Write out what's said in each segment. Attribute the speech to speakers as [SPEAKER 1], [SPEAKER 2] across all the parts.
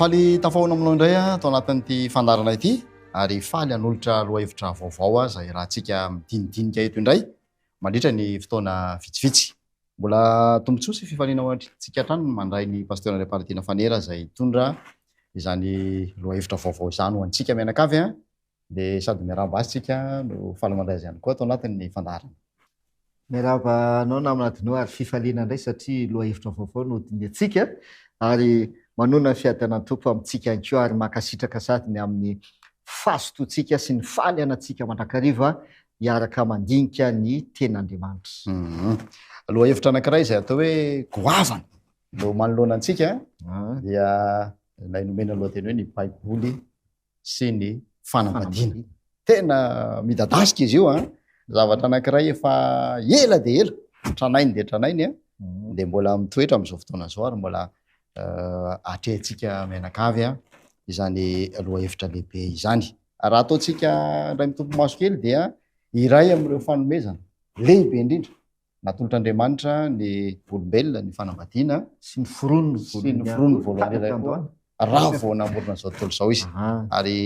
[SPEAKER 1] Faly tafahoana aminao indray aho ato anatin'ity fandaharana ity ary faly hanolotra lohahevitra vaovao izay iarahantsika midinidinika eto indray mandritra ny fotoana vitsivitsy. Mbola tombontsoa sy fifaliana ho antsika hatrany ny mandray ny Pasteur Andriamparadina Fanera izay hitondra izany lohahevitra vaovao izany ho antsika mianakavy. Dia sady miarahaba azy tsika no faly mandray azy ihany koa ato anatin'ny fandaharana.
[SPEAKER 2] Miarahaba anao namana Adino ary fifaliana indray satria lohahevitra vaovao no hodinihantsika ary manonona ny fiadanan'ny Tompo amintsika ihany koa ary mankasitraka sady ny amin'ny fahazotoantsika sy ny fahalianantsika mandrakariva hiaraka mandinika ny Tenin'Andriamanitra.
[SPEAKER 1] Lohahevitra anankiray izay atao hoe goavana no manoloana antsika dia ilay nomena lohateny hoe ny Baiboly sy ny fanambadiana. Tena midadasika izy io an, zavatra anankiray efa ela dia ela, tranainy dia tranainy an, mm. dia mbola mitoetra amin'izao fotoana izao ary mbola eh, atrehintsika mianakavy an, izany lohahevitra lehibe izany. Raha ataontsika indray mitompo maso kely dia iray amin'ireo fanomezana lehibe indrindra Natolotr'Andriamanitra ny olombelona ny fanambadiana
[SPEAKER 2] sy ny foroniny
[SPEAKER 1] sy ny foroniny voalohany indrindra koa raha vao namorona an'izao tontolo izao izy. Ary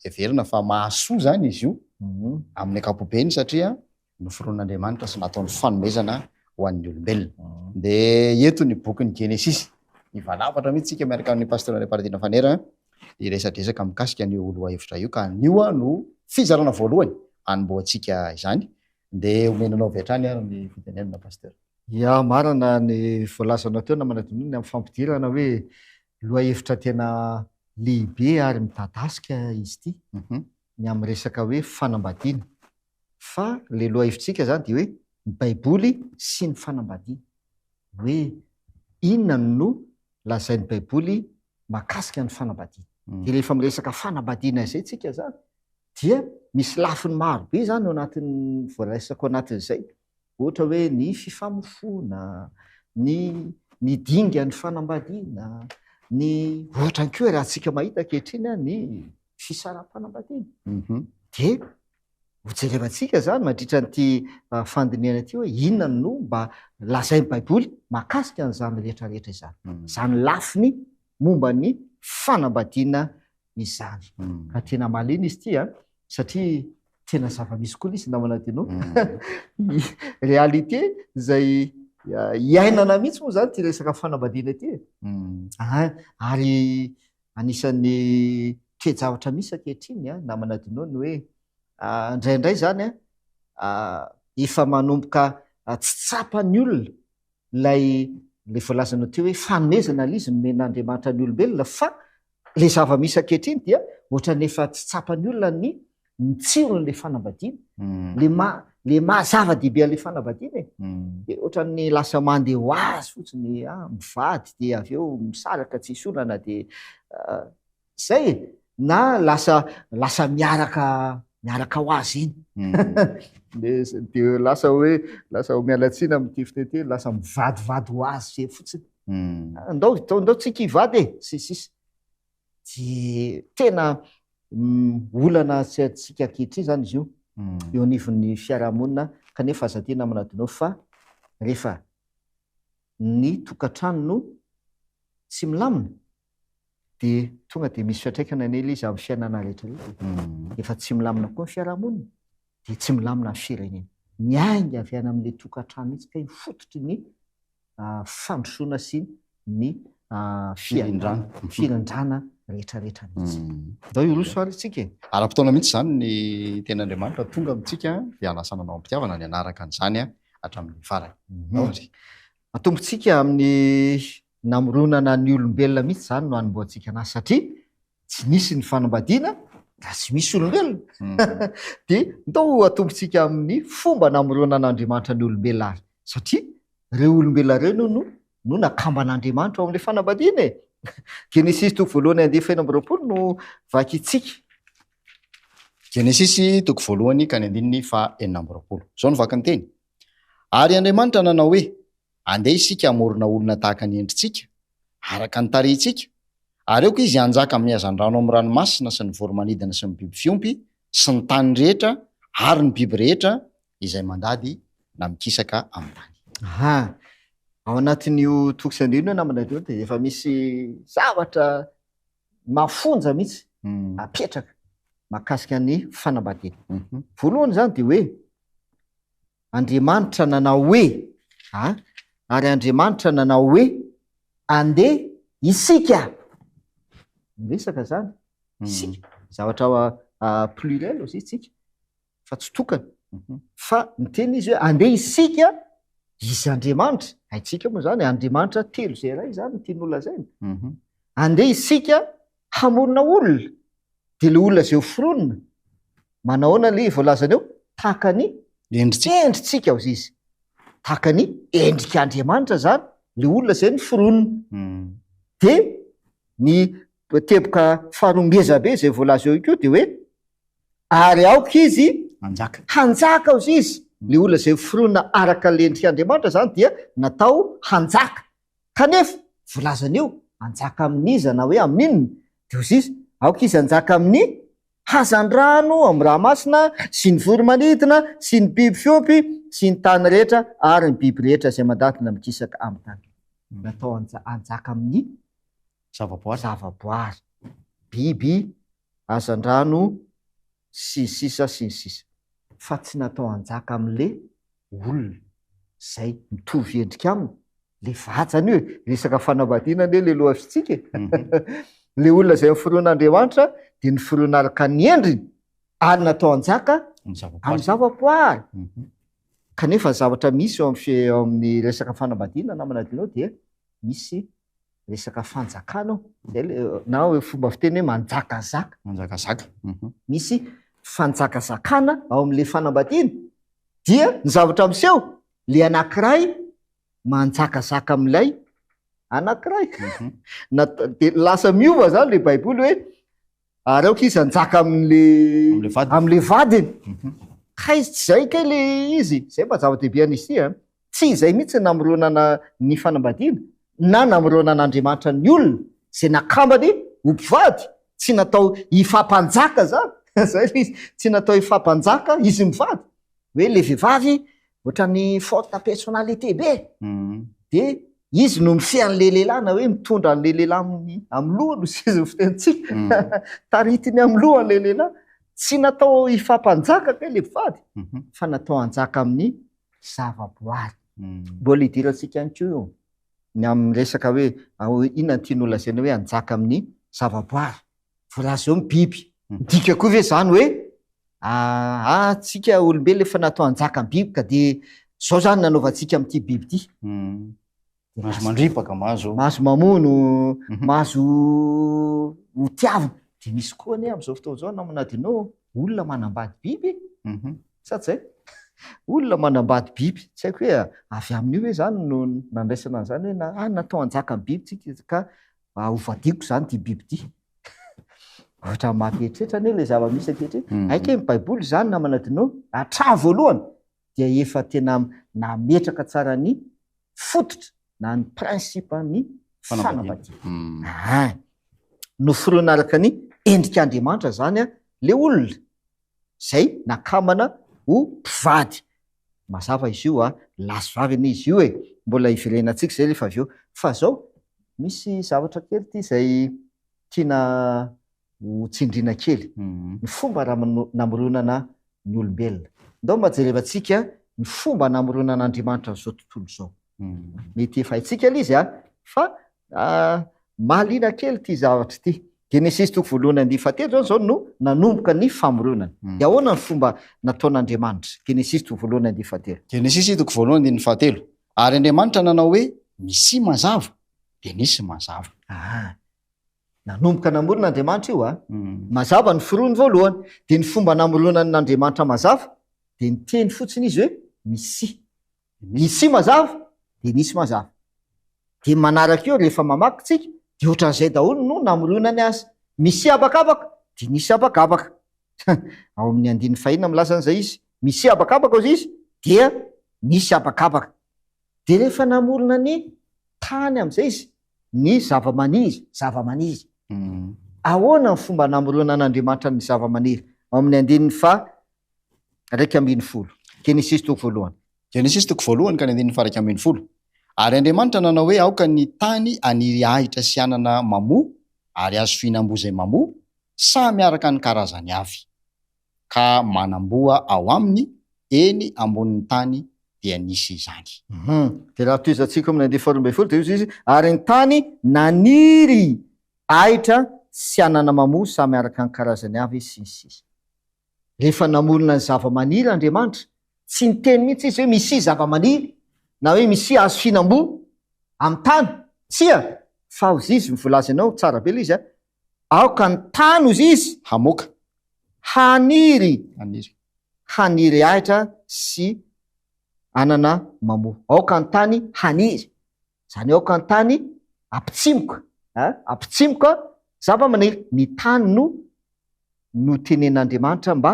[SPEAKER 1] heverina fa mahasoa izany izy io mhm. amin'ny ankapobeny satria noforonin'Andriamanitra sy nataony fanomezana ho an'ny olombelona. Mhm. Dia eto ny bokin'ny Genesisy. Hivalapatra mihitsy tsika miaraka amin'ny Pasteur Andriamparadina Fanera hiresadresaka mikasika an'io lohahevitra io ka anio no fizarana voalohany anombohantsika izany. Ndeha omena anao avy hatrany ary ny fitenenana Pasteur.
[SPEAKER 2] Ya, marina ny voalazanao teo namana Dinono ny amin'ny fampidirana hoe lohahevitra tena lehibe ary midadasika izy ity ny amin'ny resaka hoe fanambadiana. Fa ilay lohahevitsika izany dia hoe ny Baiboly sy ny fanambadiana. Hoe inona no lazain'ny Baiboly mahakasika ny fanambadiana. Dia rehefa miresaka fanambadiana izay tsika izany dia misy lafiny maro be izany ao anatin'ny voaresako anatin'izay, ohatra hoe ny fifamofoana, ny ny dingan'ny fanambadiana, ny ohatra ihany koa raha antsika mahita ankehitriny ny fisaram-panambadiana. Mhm. Dia hojerevantsika izany mandritra an'ity ah, fandinihana ity hoe inona no mba lazain'ny Baiboly mahakasika an'izany rehetrarehetra izany. Mm. Izany lafiny momba ny fanambadiana izany. Ka tena mahaliana izy ity an, satria tena zava-misy koa izy namana Dino. Ny réalité izay iainana mihitsy moa izany ity resaka fanambadiana ity e. Ary anisan'ny toe-javatra misy ankehitriny an, namana Dino, ny hoe indraindray izany an, efa manomboka tsy tsapan'ny olona ilay ilay voalazanao teo hoe fanomezana ilay izy nomen'Andriamanitra ny olombelona fa ilay zava-misy ankehitriny dia ohatran'ny efa tsy tsapan'ny olona ny ny tsiron'ilay fanambadiana mm. le ma le maha zava-dehibe an'ilay fanambadiana e mm. de ohatran'ny lasa mandeha ho azy fotsiny ah, mivady de avy eo misaraka tsisy olana de ah, Zay e! Na lasa lasa miaraka miaraka ho azy iny. De de lasa hoe lasa miala tsiny amin'ity fiteny ity, lasa mivadivady ho azy zay fotsiny. Andao ndao tsika hivady e! Sy ny sisa. De tena olana tsy antsika ankehitriny zany izy io eo anivon'ny fiarahamonina kanefa aza adino namana adinao fa rehefa ny tokantrano no tsy milamina dia tonga dia misy fiantraikany anie ilay izy amin'ny fiainana rehetra rehetra e. Efa tsy milamina koa ny fiarahamonina dia tsy milamina ny firenena. Miainga avy any amin'ilay tokantrano mihitsy kay ny fototry ny fandrosoana sy ny
[SPEAKER 1] fiadanana,
[SPEAKER 2] firindrana rehetra rehetra mihitsy. Ndao hiroso ary isika e.
[SPEAKER 1] Ara-potoana mihitsy izany ny tenin'Andriamanitra tonga amintsika dia hanasana anao am-pitiavana ny hanaraka an'izany hatramin'ny farany. Ndao ary.
[SPEAKER 2] Atombontsika amin'ny namoronana ny olombelona mihitsy izany no hanombohantsika anazy satria tsy nisy ny fanambadiana raha tsy misy olombelona. Dia ndao atombontsika amin'ny fomba namoronan'Andriamanitra ny olombelona ary satria ireo olombelona ireo no no no nakamban'Andriamanitra ao amin'ilay fanambadiana e. Genesisy toko voalohany andiany fahenina amby 20 no vakintsika.
[SPEAKER 1] Genesisy toko voalohany ka ny andininy faha 26. Izao no vakin'ny teny, Ary Andriamanitra nanao hoe, Andeha isika hamorona olona tahaka ny endritsika, araka ny tarehintsika, ary aoka izy hanjaka amin'ny hazandrano amin'ny ranomasina sy ny voro-manidina sy ny biby fiompy sy ny tany rehetra ary ny biby rehetra izay mandady na mikisaka amin'ny tany.
[SPEAKER 2] Aha. Ao anatin'io toko sy andininy io namana io dia efa misy zavatra. mafonja mihitsy apetraka mahakasika ny fanambadiana. Voalohany izany dia hoe Andriamanitra nanao hoe, a, ary Andriamanitra nanao hoe, andeha isika. Miresaka izany, isika, zavatra pluriel ozy isika, fa tsy tokana. Fa miteny izy hoe andeha isika, izy Andriamanitra, haintsika moa izany, Andriamanitra telo izay iray izany no tiany holazaina. Andeha isika hamorona olona, dia ilay olona izay ho foronina, manao ahoana ilay voalazany eo? Tahaka ny
[SPEAKER 1] Endritsika.
[SPEAKER 2] endritsika hozy izy. Tahaka ny endrik'Andriamanitra izany ilay olona izay noforonina. Dia ny teboka faharoa ngeza be izay voalaza eo koa dia hoe ary aoka izy
[SPEAKER 1] Hanjaka.
[SPEAKER 2] hanjaka hozy izy. Ilay olona izay noforonina araka ilay endrik'Andriamanitra izany dia natao hanjaka. Kanefa, voalazany eo, hanjaka amin'iza na hoe amin'inona? Dia hozy izy, aoka izy hanjaka amin'ny hazandrano, amin'ny ranomasina, sy ny voro-manidina, sy ny biby fiompy, sy ny tany rehetra, ary ny biby rehetra izay mandadina mikisaka amin'ny tany. Natao hanjaka amin'ny
[SPEAKER 1] Zavaboary.
[SPEAKER 2] zavaboary, biby, hazandrano, sy ny sisa sy ny sisa. Fa tsy natao hanjaka amin'le olona zay mitovy endrika aminy, le vajany io e, resaka fanambadiana anie le lohavintsika e, le olona zay noforon'Andriamanitra dia noforona araka ny endriny ary natao hanjaka amin'ny zavaboary. Kanefa ny zavatra misy eo amin'ny eo amin'ny resaka fanambadiana namana Dino dia misy resaka fanjakana ao, zay le na hoe fomba fiteny hoe manjakazaka.
[SPEAKER 1] Manjakazaka.
[SPEAKER 2] Misy fanjakazakana ao amin'le fanambadiana dia ny zavatra miseho le anankiray manjakazaka amin'ilay anankiray. Na de lasa miova zany le baiboly hoe ary aoka izy hanjaka amin'le
[SPEAKER 1] Amin'le vadiny.
[SPEAKER 2] amin'le vadiny. Kay tsy zay kay le izy, zay mba zava-dehibe an'izy ity a. Tsy izay mihitsy ny namoronana ny fanambadiana na namoronan'Andriamanitra ny olona izay nakambany ho mpivady, tsy natao hifampanjaka zany, zay le izy, tsy natao hifampanjaka izy mivady, hoe le vehivavy ohatran'ny forte personnalité be, de izy no mifehy an'le lehilahy na hoe mitondra an'le lehilahy amin'ny amin'ny lohany hoy izy ny fitenintsika, taritiny amin'ny lohany le lehilahy, tsy natao hifampanjaka kay le mpivady fa natao hanjaka amin'ny zavaboary. Mbola idirantsika ihany koa io ny amin'ny resaka hoe inona no tiany holazaina hoe hanjaka amin'ny zavaboary. Voalaza eo ny biby. Midika koa ve izany hoe aa tsika olombelona efa natao hanjaka amin'ny biby ka dia izao izany nanaovantsika amin'ity biby ity.
[SPEAKER 1] Mahazo mandripaka, mahazo.
[SPEAKER 2] Mahazo mamono, mahazo ho tiavina. Dia misy koa anie amin'izao fotoana izao namana Dino, olona manambady biby e. Sa tsy zay? Olona manambady biby. Tsy haiko hoe avy amin'io ve izany no nandraisana an'izany hoe na, ah, natao hanjaka ny biby tsika ka hovadiako izany ity biby ity. Ohatran'ny mampieritreritra anie ilay zava-misy ankehitriny. Hay kay ny Baiboly izany namana Dino, hatramin'ny voalohany dia efa tena nametraka tsara ny fototra na ny principe ny fanambadiana. Aa. Noforonina araka ny endrik'Andriamanitra izany le olona izay nakambana ho mpivady. Mazava izy io a, lahy sy vavy anie izy io e, mbola hiverenantsika izay rehefa avy eo. Fa zao, misy zavatra kely ity izay tiana ho tsindriana kely, ny fomba namoronana ny olombelona. Ndao mba jerevantsika ny fomba namoronan'Andriamanitra an'izao tontolo izao. Mety efa haintsika ilay izy fa mahaliana kely ity zavatra ity. Genesisy toko voalohany andininy fahatelo izao izao no nanomboka ny famoronana. Dia ahoana ny fomba nataon'Andriamanitra? Genesisy toko voalohany andininy fahatelo.
[SPEAKER 1] Genesisy toko voalohany andininy fahatelo. Ary Andriamanitra nanao hoe, Misia mazava, dia nisy mazava.
[SPEAKER 2] Ah. Nanomboka namorona Andriamanitra io a. Mazava ny forony voalohany. Dia ny fomba namoronan'Andriamanitra mazava dia niteny fotsiny izy hoe misia. Misia mazava dia nisy mazava. Dia manaraka eo rehefa mamaky tsika dia ohatran'izay daholo no namoronany azy. Misia habakabaka dia nisy habakabaka. Ao amin'ny andininy fahina milaza an'izay izy. Misia habakabaka hozy izy dia nisy habakabaka. Dia rehefa namorona ny tany amin'izay izy, ny zava-maniry, zava-maniry. Ahoana ny fomba namoronan'Andriamanitra ny zava-maniry? Ao amin'ny andininy faha 11. Genesisy toko voalohany.
[SPEAKER 1] Genesisy toko voalohany ka ny andininy faha 11. Ary Andriamanitra nanao hoe, Aoka ny tany haniry ahitra sy anana mamoa, Ary hazo fihinam-boa izay mamoa, samy araka ny karazany avy, ka manam-boa ao aminy, eny ambonin'ny tany dia nisy izany.
[SPEAKER 2] Hum. Dia raha tohizantsika amin'ny andiany faharoa ambin'ny folo dia hoy izy, Ary ny tany naniry ahitra sy anana mamoa samy araka ny karazany avy, sy ny sisa. Rehefa namorona ny zava-maniry Andriamanitra, tsy niteny mihitsy Izy hoe misia zava-maniry, na hoe misia hazo fihinam-boa amin'ny tany. Tsia! Fa hozy Izy, ny voalazanao, tsara be ilay izy a, aoka ny tany hozy Izy
[SPEAKER 1] Hamoaka.
[SPEAKER 2] haniry.
[SPEAKER 1] Haniry.
[SPEAKER 2] Haniry ahitra sy anana mamoa. Aoka ny tany haniry. Izany hoe aoka ny tany hampitsimoka, a, hampitsimoka zava-maniry. Ny tany no notenen'Andriamanitra mba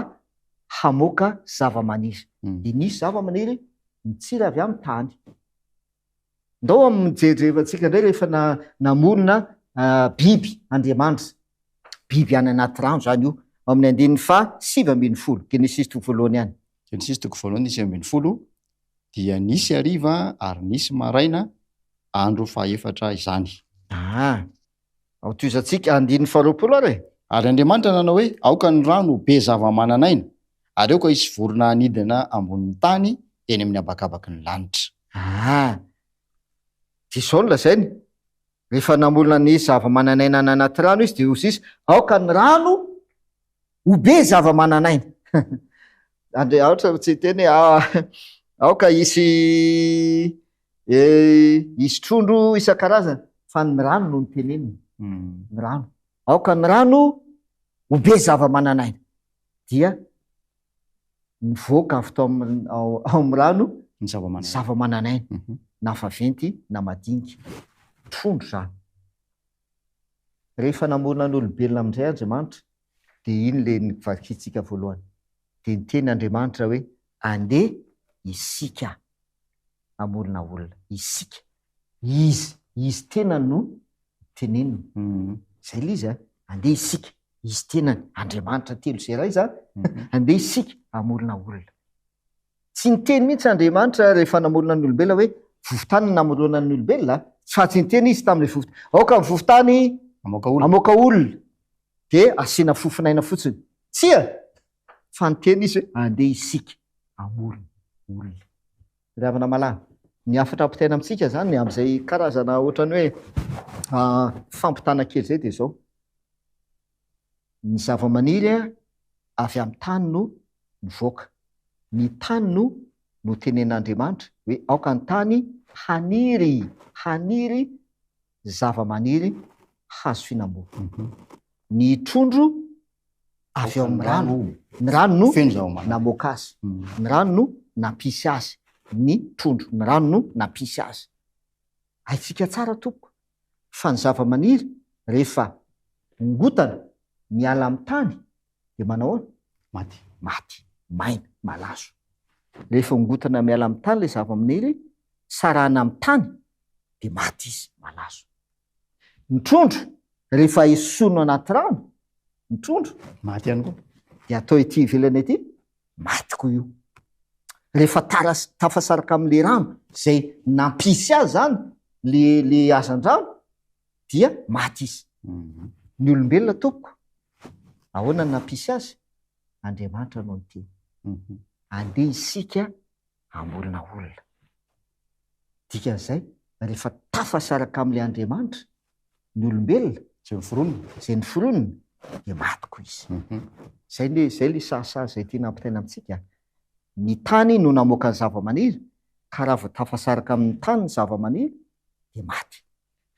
[SPEAKER 2] hamoaka zava-maniry. Dia nisy zava-maniry nitsiry avy amin'ny tany. Ndao mijerejerevantsika indray rehefa namorona biby Andriamanitra. Biby any anaty rano izany io, ao amin'ny andininy faha 19, Genesisy toko voalohany ihany.
[SPEAKER 1] Genesisy toko voalohany 19, Dia nisy hariva ary nisy maraina, andro fahefatra izany.
[SPEAKER 2] Ah. Ao tohizantsika andininy faharoapolo ary e.
[SPEAKER 1] Ary Andriamanitra nanao hoe, Aoka ny rano ho be zava-manan'aina, ary aoka hisy vorona hanidina ambonin'ny tany eny amin'ny habakabaky ny lanitra.
[SPEAKER 2] Ah. Dia izao no lazainy, rehefa namorona ny zava-manan'aina any anaty rano izy, dia hoy izy, Aoka ny rano ho be zava-manan'aina. Andriamanitra tsy hiteny hoe, aoka hisy hisy trondro isan-karazany, fa ny rano no noteneniny. Ny rano. Aoka ny rano ho be zava-manan'aina. Dia nivoaka avy tao amin'ny ao amin'ny rano
[SPEAKER 1] ny zava-manan'aina.
[SPEAKER 2] zava-manan'aina, na vaventy na madinika. Trondro izany. Rehefa namorona ny olombelona amin'izay Andriamanitra, dia iny ilay novakintsika voalohany. Dia niteny Andriamanitra hoe, Andeha isika hamorona olona. Isika. Izy, izy tenany no teneniny. Izay ilay izy an. Andeha isika. Izy tenany. Andriamanitra telo izay iray izany. Andeha isika hamorona olona. Tsy niteny mihitsy Andriamanitra rehefa namorona ny olombelona hoe vovon-tany no namoronany ny olombelona, fa tsy niteny Izy tamin'ilay vovon-tany. Aoka ny vovon-tany
[SPEAKER 1] Hamoaka olona.
[SPEAKER 2] hamoaka olona, dia asiana fofon'aina fotsiny. Tsia! Fa niteny Izy hoe andeha isika hamorona olona. Ry havana malala, ny hafatra ampitaina amintsika izany amin'izay karazana ohatran'ny hoe fampitana kely izay dia izao, Ny zavamaniry avy amin'ny tany no mivoaka. Ny tany no notenen'Andriamanitra hoe aoka ny tany haniry, haniry zavamaniry hazo fihinam-boa. Ny trondro avy ao amin'ny rano, ny rano no namoaka azy, ny rano no nampisy azy, ny trondro, ny rano no nampisy azy. Haintsika tsara tompoko fa ny zavamaniry rehefa ongotana miala amin'ny tany dia manao ahoana?
[SPEAKER 1] Maty.
[SPEAKER 2] Maty, maina, malazo. Rehefa ongotana miala amin'ny tany ilay zavamaniry, sarahana amin'ny tany dia maty izy, malazo. Ny trondro rehefa esorina anaty rano, ny trondro
[SPEAKER 1] Maty ihany koa.
[SPEAKER 2] dia atao ety ivelany ety, maty koa io. Rehefa tara tafasaraka amin'ilay rano izay nampisy azy izany le le hazandrano dia maty izy. Ny olombelona tompoko, ahoana no nampisy azy? Andriamanitra no niteny. Andeha isika hamorona olona. Dikan'izay, rehefa tafasaraka amin'ilay Andriamanitra ny olombelona,
[SPEAKER 1] Izay noforonina.
[SPEAKER 2] izay noforonina, dia maty koa izy. Izay le, izay le sahasaha izay tiana ampitaina amintsika. Ny tany no namoaka ny zavamaniry, ka raha vao tafasaraka amin'ny tany ny zavamaniry, dia maty.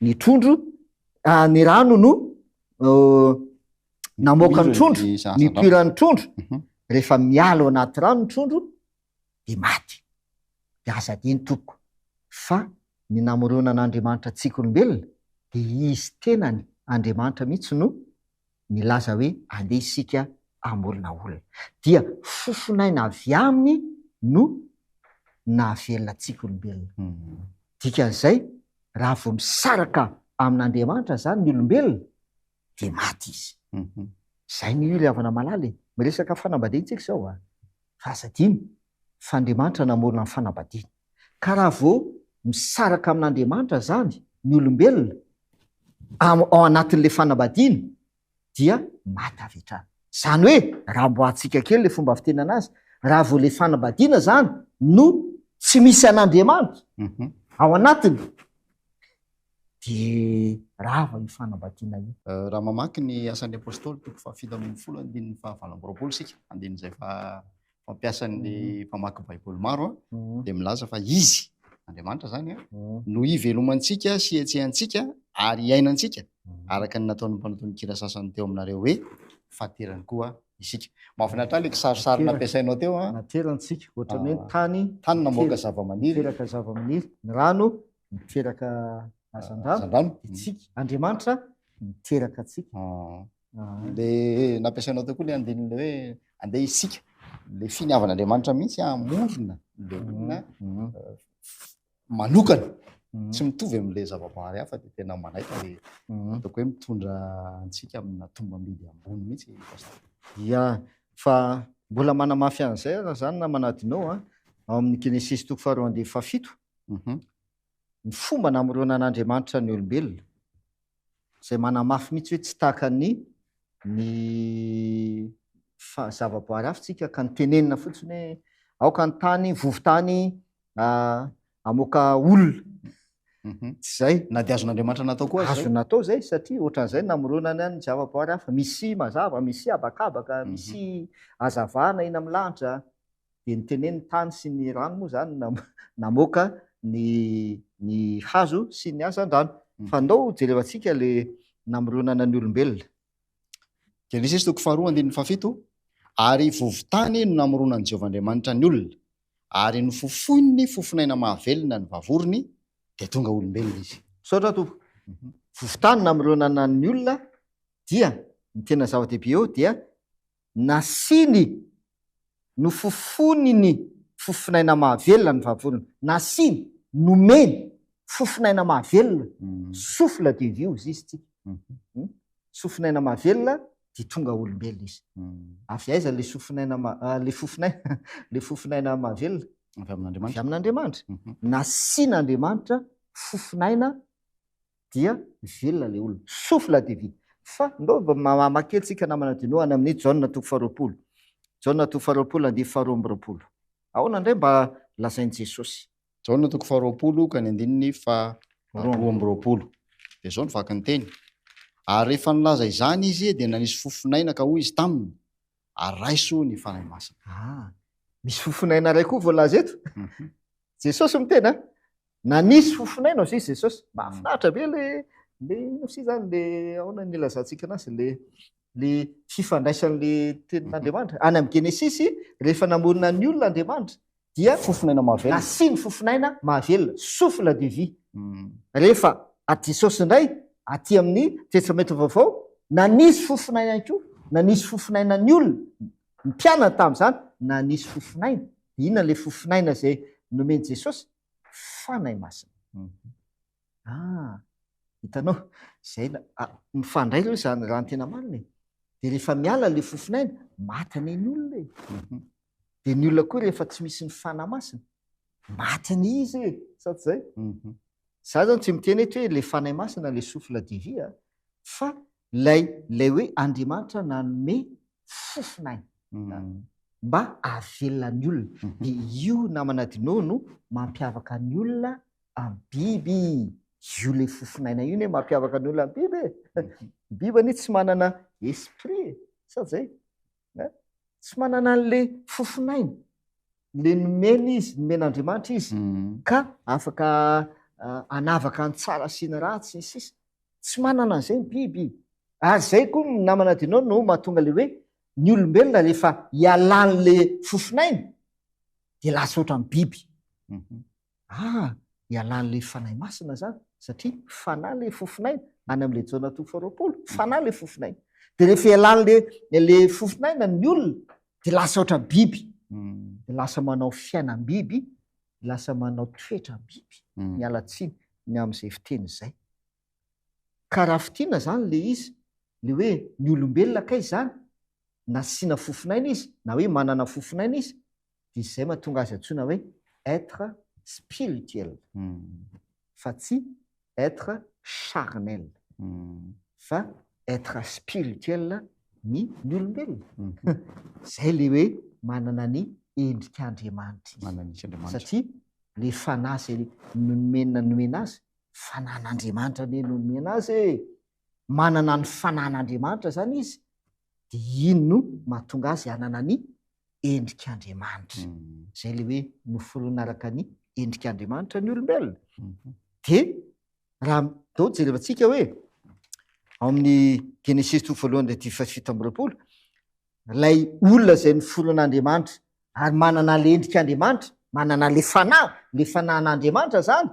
[SPEAKER 2] Ny trondro, ny rano no namoaka ny trondro, nipoiran'ny trondro, rehefa miala ao anaty rano ny trondro, dia maty. Dia aza adino tompoko fa ny namoronan'Andriamanitra antsika olombelona dia Izy tenany Andriamanitra mihitsy no nilaza hoe andeha isika hamorona olona. Dia fofon'aina avy aminy no nahavelona antsika olombelona. Dikan'izay raha vao misaraka amin'Andriamanitra izany ny olombelona dia maty izy. Izay ny io ry havana malala e! Miresaka fanambadiana tsika izao a! Fa aza adino fa Andriamanitra namorona ny fanambadiana. Ka raha vao misaraka amin'Andriamanitra izany ny olombelona ao anatin'ilay fanambadiana dia maty avy hatrany. Izany hoe raha amboahantsika kely ilay fomba fitenana azy, raha vao ilay fanambadiana izany no tsy misy an'Andriamanitra ao anatiny dia rava io fanambadiana io.
[SPEAKER 1] Raha mamaky ny Asan'ny Apostoly toko fahafito ambin'ny folo andininy fahavalo amby roapolo isika, andininy izay fa fampiasan'ny mpamaky Baiboly maro, dia milaza fa Izy, Andriamanitra izany, no ivelomantsika sy ihetsehantsika ary iainantsika, araka ny nataon'ny mpanao tononkira sasany teo aminareo hoe, Faterany koa isika. Mahafinaritra ahy ilay kisarisary nampiasainao teo an.
[SPEAKER 2] Naterantsika, ohatran'ny hoe ny tany
[SPEAKER 1] Tany namoaka zava-maniry.
[SPEAKER 2] Niteraka zava-maniry, ny rano niteraka hazandrano,
[SPEAKER 1] Hazandrano.
[SPEAKER 2] dia tsika, Andriamanitra niteraka antsika.
[SPEAKER 1] Le nampiasainao teo koa le andininy le hoe andeha isika, le finiavan'Andriamanitra mihitsy hamorona le olona manokana, tsy mitovy amin'le zavaboary hafa, dia tena manaitra le ataoko hoe mitondra antsika amina tombam-bidy ambony mihitsy pasteur.
[SPEAKER 2] Ya, fa mbola manamafy an'izay aza zany namana Adino a, ao amin'ny Genesisy toko faharoa andininy fahafito, ny fomba namoronan'Andriamanitra ny olombelona, izay manamafy mihitsy hoe tsy tahaka ny ny fa zavaboary hafa tsika ka nitenenina fotsiny hoe aoka ny tany vovo-tany hamoaka olona. Tsy izay.
[SPEAKER 1] Na dia azon'Andriamanitra natao koa aza izay.
[SPEAKER 2] Azo natao izay satria ohatran'izay namoronany ny zavaboary hafa. Misy mazava, misy habakabaka, misy hazavana eny amin'ny lanitra. Dia niteneniny ny tany sy ny rano moa izany namoaka ny ny hazo sy ny hazandrano. Fa ndao jerevantsika le namoronana ny olombelona.
[SPEAKER 1] Genesisy toko faharoa andininy fahafito, Ary vovo-tany no namoronan'i Jehovah Andriamanitra ny olona, ary nofofoiny ny fofonaina mahavelona ny vavorony, dia tonga olombelona izy.
[SPEAKER 2] Misaotra Tompo. Vovo-tany namoronana ny olona dia ny tena zava-dehibe eo dia Nasiany, nofofoniny ny fofonaina mahavelona ny vavorona. Nasiany, nomeny, fofonaina mahavelona, souffle de vie hozy izy tsika. Sofonaina mahavelona dia tonga olombelona izy. Avy aiza le sofonaina le fofonaina le fofonaina mahavelona?
[SPEAKER 1] Avy amin'Andriamanitra.
[SPEAKER 2] Avy amin'Andriamanitra. Nasian'Andriamanitra fofonaina dia velona ilay olona. Souffle de vie. Fa ndao mba mamaky kely tsika namana Dino any amin'ny Jaona toko faharoapolo. Jaona toko faharoapolo andininy faharoa amby roapolo. Ahoana indray mba lazain'i Jesosy?
[SPEAKER 1] Jaona toko faharoapolo ka ny andininy faharoa amby roapolo. Dia izao no vakin'ny teny, Ary rehefa nilaza izany izy dia nanisy fofon'aina ka hoy izy taminy, Ary raiso ny Fanahy Masina.
[SPEAKER 2] Ah, misy fofon'aina iray koa voalaza eto. Jesosy miteny an! Nanisy fofonaina ozy izy Jesosy. Mahafinaritra be le le inona ozy zany le ahoana ny ilazantsika anazy le le fifandraisan'le tenin'Andriamanitra. Any amin'ny Genesisy rehefa namorona ny olona Andriamanitra dia
[SPEAKER 1] fofonaina mahavelona.
[SPEAKER 2] Nasiany fofonaina mahavelona, souffle de vie. Rehefa aty Jesosy indray aty amin'ny Testamenta Vaovao nanisy fofonaina ihany koa, nanisy fofonaina ny olona, ny mpianany tamin'izany nanisy fofonaina. Inona ilay fofonaina izay nomen'i Jesosy? Fanahy Masina. Ah, hitanao, izay na, ah, mifandray aloha izany raha ny tena marina e. Dia rehefa miala ilay fofonaina, maty anie ny olona e. Dia ny olona koa rehefa tsy misy ny Fanahy Masina, maty anie izy e, sa tsy izay? Za zany tsy miteny eto hoe ilay Fanahy Masina, ilay souffle de vie, fa ilay, ilay hoe Andriamanitra nanome fofonaina mba hahavelona ny olona. Dia io namana Dino no mampiavaka ny olona amin'ny biby. Io ilay fofonaina io anie mampiavaka ny olona amin'ny biby e. Ny biby anie tsy manana esprit e, sa zay? Tsy manana an'ilay fofonaina, ilay nomena izy, nomen'Andriamanitra izy, ka afaka hanavaka ny tsara sy ny ratsy sy ny sisa. Tsy manana an'izay ny biby. Ary izay koa namana Dino no mahatonga ilay hoe ny olombelona rehefa ialan'ilay fofonaina dia lasa ohatran'ny biby. Ah, ialan'ilay Fanahy Masina izany satria Fanahy ilay fofonaina, any amin'ilay Jaona toko faharoapolo, Fanahy ilay fofonaina. Dia rehefa ialan'ilay ilay fofonaina ny olona dia lasa ohatran'ny biby. Dia lasa manao fiainam-biby, lasa manao toetram-biby. Miala tsiny ny amin'izay fiteny izay. Ka raha fintinina izany ilay izy, ilay hoe ny olombelona kay izany, nasiana fofonaina izy, na hoe manana fofonaina izy, dia izay mahatonga azy antsoina hoe être spirituel, fa tsy être charnel. Fa être spirituel ny ny olombelona. Zay le hoe manana ny endrik'Andriamanitra izy.
[SPEAKER 1] Manana ny endrik'Andriamanitra.
[SPEAKER 2] Satria le fanahy zay nomena nomena azy, fanan'Andriamanitra anie no nomena azy e! Manana ny fanan'Andriamanitra zany izy, de iny no mahatonga azy hanana ny endrik'Andriamanitra. Zay le hoe noforonina araka ny endrik'Andriamanitra ny olombelona. De raha dao jerevantsika hoe ao amin'ny Genesisy toko voalohany andininy faha 27, ilay olona izay noforonan'Andriamanitra ary manana le endrik'Andriamanitra, manana le fanahy, le fanahin'Andriamanitra zany,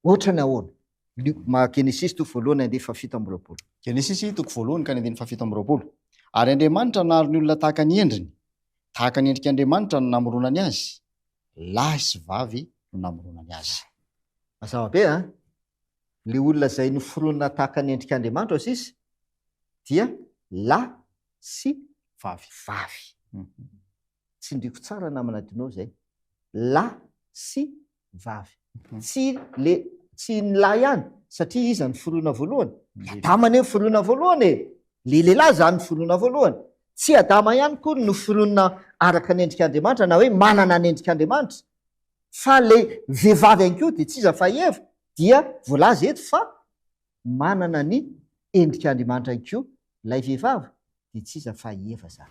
[SPEAKER 2] ohatrany ahoana? Lio- Genesisy toko voalohany andininy faha 27.
[SPEAKER 1] Genesisy toko voalohany ka ny andininy faha 27. Ary Andriamanitra nahary ny olona tahaka ny endriny, tahaka ny endrik'Andriamanitra no namoronany azy, lahy sy vavy no namoronany azy.
[SPEAKER 2] Mazava be an! Le olona izay noforonina tahaka ny endrik'Andriamanitra hoy sisa dia lahy sy
[SPEAKER 1] vavy.
[SPEAKER 2] Vavy. Tsindriko tsara namana Dino zay. Lahy sy vavy. Tsy le tsy ny lahy ihany satria iza no foronina voalohany? I Adama anie no foronina voalohany e! Le lehilahy zany no foronina voalohany. Tsy Adama ihany koa no foronina araka ny endrik'Andriamanitra na hoe manana ny endrik'Andriamanitra fa le vehivavy ihany koa dia tsy iza fa i Eva dia voalaza eto fa manana ny endrik'Andriamanitra ihany koa ilay vehivavy dia tsy iza fa i Eva zany.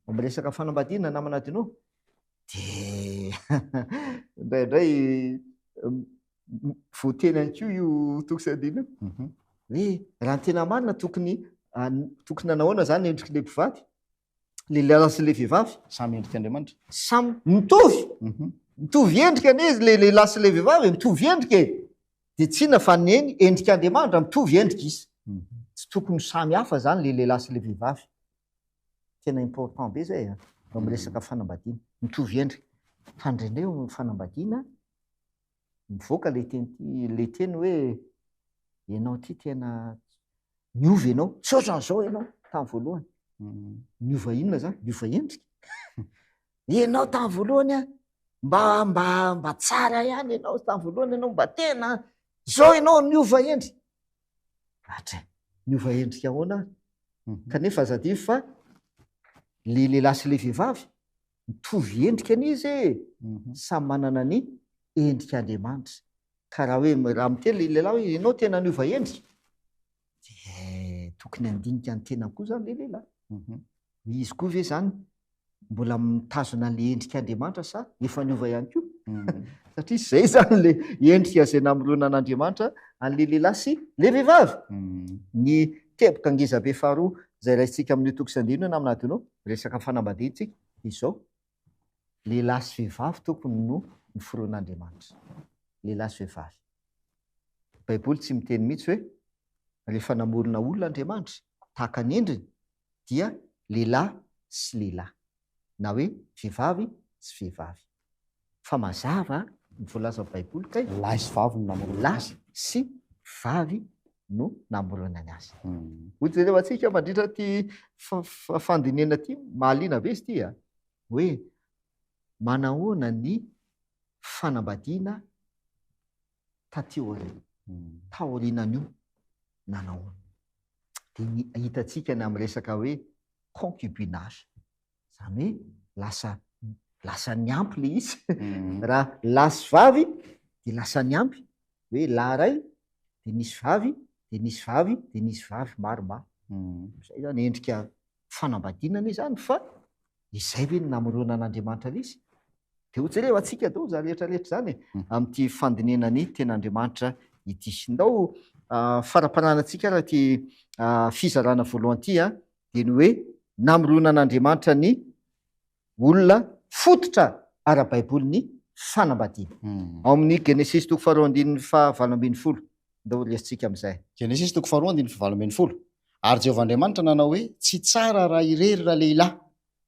[SPEAKER 2] Vao miresaka fanambadiana namana Dino dia indraindray voateny ihany koa io toko sy andininy io. Hoe raha ny tena marina tokony tokony nanahoana zany endrik'ilay mpivady? Le lehilahy sy le vehivavy?
[SPEAKER 1] Samy endrik'Andriamanitra.
[SPEAKER 2] Samy mitovy. Mitovy endrika anie izy le lehilahy sy le vehivavy e, mitovy endrika e. Dia tsy inona fa ny eny endrik'Andriamanitra, mitovy endrika izy. Tsy tokony ho samy hafa zany le lehilahy sy le vehivavy. Tena important be zay a, raha miresaka fanambadiana. Mitovy endrika. Fa indraindray eo amin'ny fanambadiana, mivoaka le teny ty, le teny hoe ianao ty tena niova ianao, tsy ohatran'izao ianao tamin'ny voalohany. Niova inona zany? Niova endrika. Ianao tamin'ny voalohany a, mba mba mba tsara ihany ianao tamin'ny voalohany ianao mba tena zao ianao niova endrika. Atra, niova endrika ahoana ary? Kanefa aza adino fa le lehilahy sy le vehivavy mitovy endrika anie izy e! Samy manana ny endrik'Andriamanitra. Ka raha hoe raha miteny le lehilahy hoe ianao tena niova endrika, dia tokony handinika ny tenany koa zany le lehilahy. Izy koa ve zany mbola mitazona an'le endrik'Andriamanitra sa efa niova ihany koa? Satria zay zany le endrika izay namoronan'Andriamanitra an'le lehilahy sy le vehivavy. Ny teboka ngeza be faharoa izay raisintsika amin'io toko sy andininy io namana Adino, resaka fanambadiana tsika, dia izao, lehilahy sy vehivavy tompony no noforon'Andriamanitra. Lehilahy sy vehivavy. Baiboly tsy miteny mihitsy hoe rehefa namorona olona Andriamanitra tahaka ny endriny dia lehilahy sy lehilahy na hoe vehivavy sy vehivavy. Fa mazava ny voalazan'ny Baiboly kay.
[SPEAKER 1] Lahy sy vavy no namoronana
[SPEAKER 2] azy. Lahy sy vavy no namoronany azy. Ho jerevantsika mandritra ity fandinihana ity, mahaliana be izy ity a, hoe manahoana ny fanambadiana taty aoriana, taorianan'io nanahoana. Dia ny hitantsika ny amin'ny resaka hoe concubinage, izany hoe lasa lasa niampy ilay izy, raha lahy sy vavy dia lasa niampy, hoe lahy iray dia nisy vavy, dia nisy vavy, dia nisy vavy maromaro. Izay izany endrika fanambadiana anie izany fa izay ve no namoronan'Andriamanitra ilay izy? Dia ho jerevantsika daholo izany rehetra rehetra izany e, amin'ity fandinihana ny ten'Andriamanitra ity. Ndao faramparanantsika ary ity fizarana voalohany ity a, dia ny hoe namoronan'Andriamanitra ny olona fototra ara-baiboly ny fanambadiana. Ao amin'ny Genesisy toko faharoa andininy faha-18. Ndao horesintsika amin'izay.
[SPEAKER 1] Genesisy toko faharoa andininy faha-18. Ary Jehovah Andriamanitra nanao hoe, Tsy tsara raha irery ralehilahy,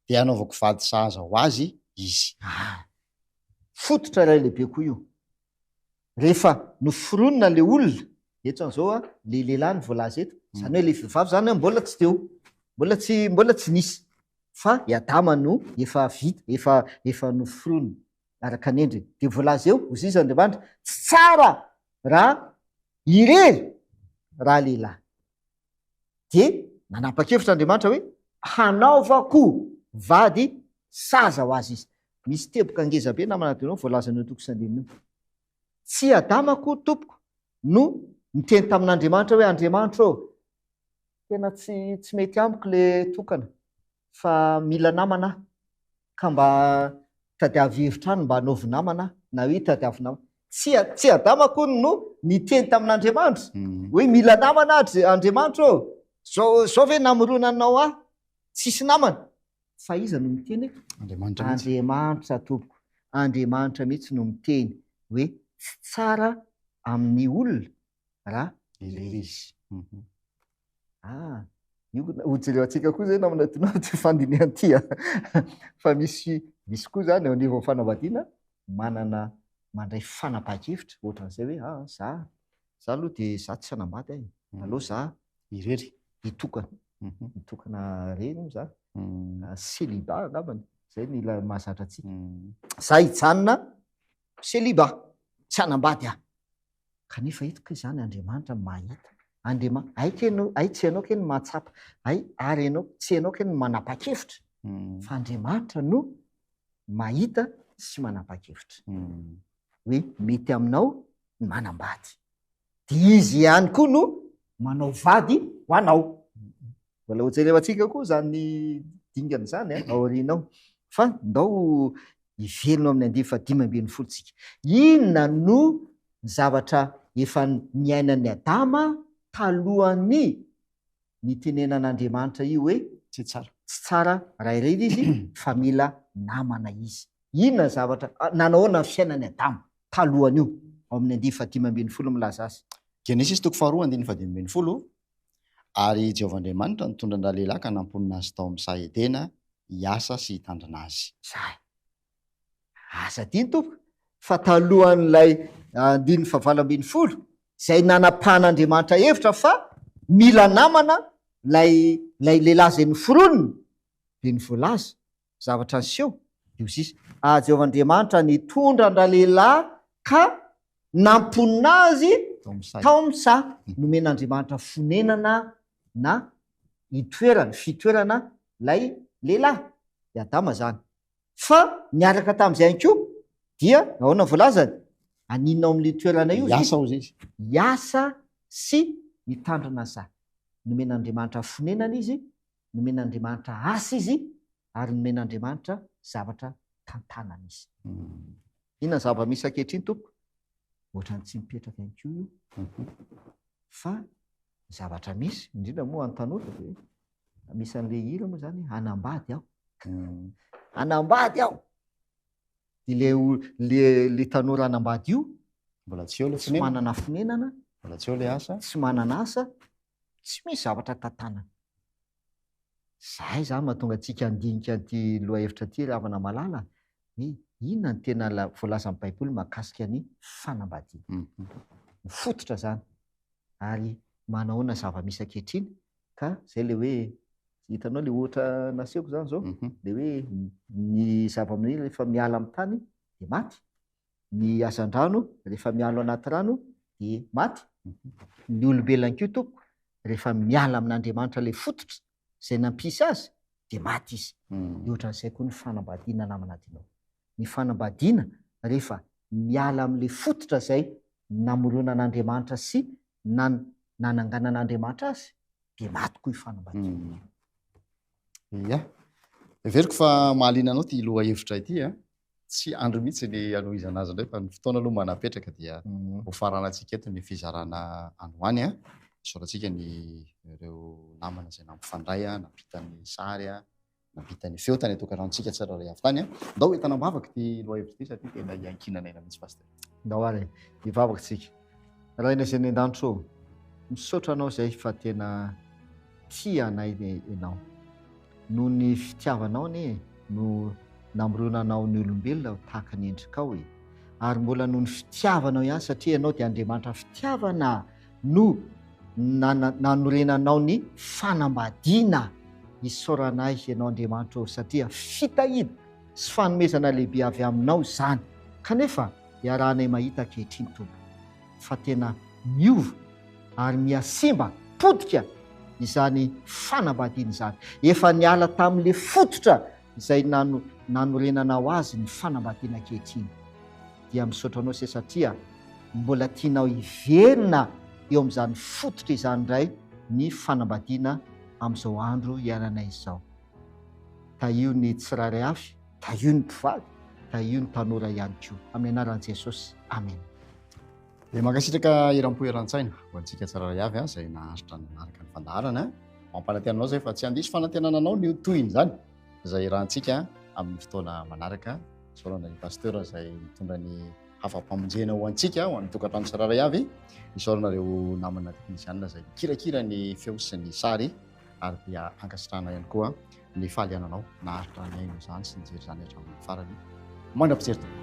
[SPEAKER 1] dia hanaovako vady sahaza ho azy izy.
[SPEAKER 2] Ah! Fototra iray lehibe koa io. Rehefa noforonina ilay olona, eto izany izao ilay lehilahy no voalaza eto, izany hoe ilay vehivavy izany mbola tsy teo, mbola tsy mbola tsy nisy, fa i Adama no efa vita, efa efa noforonina araka ny endriny. Dia voalaza eo, hoy izy Andriamanitra, tsy tsara raha irery. ralehilahy. Dia nanapa-kevitra Andriamanitra hoe hanaovako vady saza ho azy izy. Misy teboka ngeza be namana Adonao voalazan'io toko sy andininy io. Tsy Adama akory tompoko no niteny tamin'Andriamanitra hoe Andriamanitra ô, tena tsy tsy mety amiko le tokana fa mila namana aho ka mba tadiavo hevitra any mba anaovy namana aho na hoe tadiavo namana. Tsy tsy Adama akory no niteny tamin'Andriamanitra hoe mila namana aho Andriamanitra ô, zao zao ve namoronanao ahy tsisy namana? Fa iza no miteny eto?
[SPEAKER 1] Andriamanitra mihitsy.
[SPEAKER 2] Andriamanitra tompoko. Andriamanitra mihitsy no miteny hoe tsy tsara amin'ny olona raha irery izy. Ah, io ho jerevantsika koa zay namana tinao ty fandinihana ty a. Fa misy misy koa zany eo anivon'ny fanambadiana manana mandray fanapahan-kevitra ohatran'izay hoe ah za za aloha dia za tsy hanambady aho e. Aleo za
[SPEAKER 1] Irery.
[SPEAKER 2] Hitokana. Mitokana reny moa zany. Célibat angambany, zay no ila mahazatra antsika. Za hijanona célibat, tsy hanambady aho. Kanefa eto kay zany Andriamanitra mahita. Andriama-, hay kay no, hay tsy ianao kay no mahatsapa, hay ary ianao, tsy ianao kay no manapa-kevitra, fa Andriamanitra no mahita sy manapa-kevitra. Hoe mety aminao ny manambady. Dia izy ihany koa no manao vady ho anao. Mbola ho jerevantsika koa izany dingana izany eh, aoriana ao. Fa ndao hiverina amin'ny andiany fahadimy ambin'ny folo tsika. Inona no zavatra efa niainan'i Adama talohan'ny nitenenan'Andriamanitra io hoe
[SPEAKER 1] Tsy tsara.
[SPEAKER 2] Tsy tsara raha irery izy fa mila namana izy. Inona ny zavatra, nanao ahoana ny fiainan'i Adama talohan'io? Ao amin'ny andiany fahadimy ambin'ny folo milaza azy.
[SPEAKER 1] Genesisy toko faharoa andininy fahadimy ambin'ny folo, Ary i Jehovah Andriamanitra nitondra an-dralehilahy ka namponina azy tao amin'ny saha Edena hiasa sy hitandrina azy.
[SPEAKER 2] Zay. Aza adino tompoko fa talohan'ilay andininy fahavalo ambin'ny folo izay nanapahan'Andriamanitra hevitra fa mila namana ilay ilay lehilahy izay noforoniny dia ny voalaza zavatra niseho dia hoy izy, Ah Jehovah Andriamanitra nitondra an-dralehilahy ka namponina azy tao amin'ny saha. Nomen'Andriamanitra fonenana na itoerana, fitoerana ilay lehilahy, i Adama izany. Fa niaraka tamin'izay ihany koa dia ahoana ny voalazany? Haninona ao amin'ilay toerana io izy?
[SPEAKER 1] Hiasa hozy izy.
[SPEAKER 2] Hiasa sy hitandrina ny saha. Nomen'Andriamanitra fonenana izy, nomen'Andriamanitra asa izy, ary nomen'Andriamanitra zavatra tantanana izy. Inona ny zava-misy ankehitriny tompoko? Ohatran'ny tsy mipetraka ihany koa io. Fa ny zavatra misy, indrindra moa any tanora dia Misy an'le hira moa zany hanambady aho. Hanambady aho. Dia le le le tanora hanambady io
[SPEAKER 1] mbola tsy eo le
[SPEAKER 2] tsy manana fonenana,
[SPEAKER 1] mbola tsy eo le asa,
[SPEAKER 2] tsy manana asa, tsy misy zavatra tantanana. Zay zany mahatonga antsika handinika an'ity lohahevitra ity ry havana malala hoe inona no tena voalazan'ny Baiboly mahakasika ny fanambadiana. Ny fototra zany. Ary manahoana zava-misy ankehitriny Ka zay le hoe, hitanao le ohatra nasehoko zany zao, le hoe ny zava-maniry rehefa miala amin'ny tany de maty, ny hazandrano rehefa miala ao anaty rano de maty, ny olombelona koa tompoko rehefa miala amin'Andriamanitra le fototra zay nampisy azy de maty izy. De ohatran'izay koa ny fanambadiana namana tianao. Ny fanambadiana rehefa miala amin'le fototra zay namoronan'Andriamanitra sy nan nananganan'Andriamanitra azy dia maty koa io fanambadiana io.
[SPEAKER 1] Ia. Heveriko fa mahaliana anao ity lohahevitra ity a. Tsy andry mihitsy ny hanohizana azy indray fa ny fotoana aloha manapetraka dia ho faranantsika eto ny fizarana androany a. Isaorantsika ny ireo namana izay nampifandray a, nampita ny sary a, Nampita ny feo tany an-tokantranontsika tsirairay avy tany. Ndao entana am-bavaka ity lohahevitra ity satria tena iankinana aina mihitsy Pasteur.
[SPEAKER 2] Ndao ary e, hivavaka isika. Rainay izay any an-danitra ô, misaotra Anao izay fa tena tia anay Ianao. Noho ny fitiavanao anie no namoronanao ny olombelona ho tahaka ny endrikao e. Ary mbola noho ny fitiavanao ihany satria Ianao dia Andriamanitra fitiavana no nanorenanao ny fanambadiana. Isaorana ahy Ianao Andriamanitra ô satria fitahiana sy fanomezana lehibe avy Aminao izany. Kanefa iarahanay mahita ankehitriny Tompo fa tena miova. Ary mihasimba, potika izany fanambadiana izany. Efa niala tamin'ilay fototra izay nanorenanao azy ny fanambadiana ankehitriny. Dia misaotra anao se satria mbola tianao hiverina eo amin'izany fototra izany indray ny fanambadiana amin'izao andro iainanay izao. Tahio ny tsirairay avy, tahio ny mpivady, tahio ny tanora ihany koa. Amin'ny anaran'i Jesosy. Amena.
[SPEAKER 1] Dia mankasitraka eram-po eran-tsaina ho antsika tsirairay avy izay naharitra nanaraka ny fandaharana. Mampanantena anao izay fa tsy handiso fanantenana anao ny ho tohin'izany izay iarahantsika amin'ny fotoana manaraka. Isaorana ny pasteur izay mitondra ny hafa-pamonjena ho antsika ho an'ny tokantrano tsirairay avy. Isaorana ireo namana teknisianina izay mikirakira ny feo sy ny sary ary dia ankasitrahana ihany koa ny fahaliananao naharitra nihaino izany sy nijery izany hatramin'ny farany. Mandra-pijery tompoko.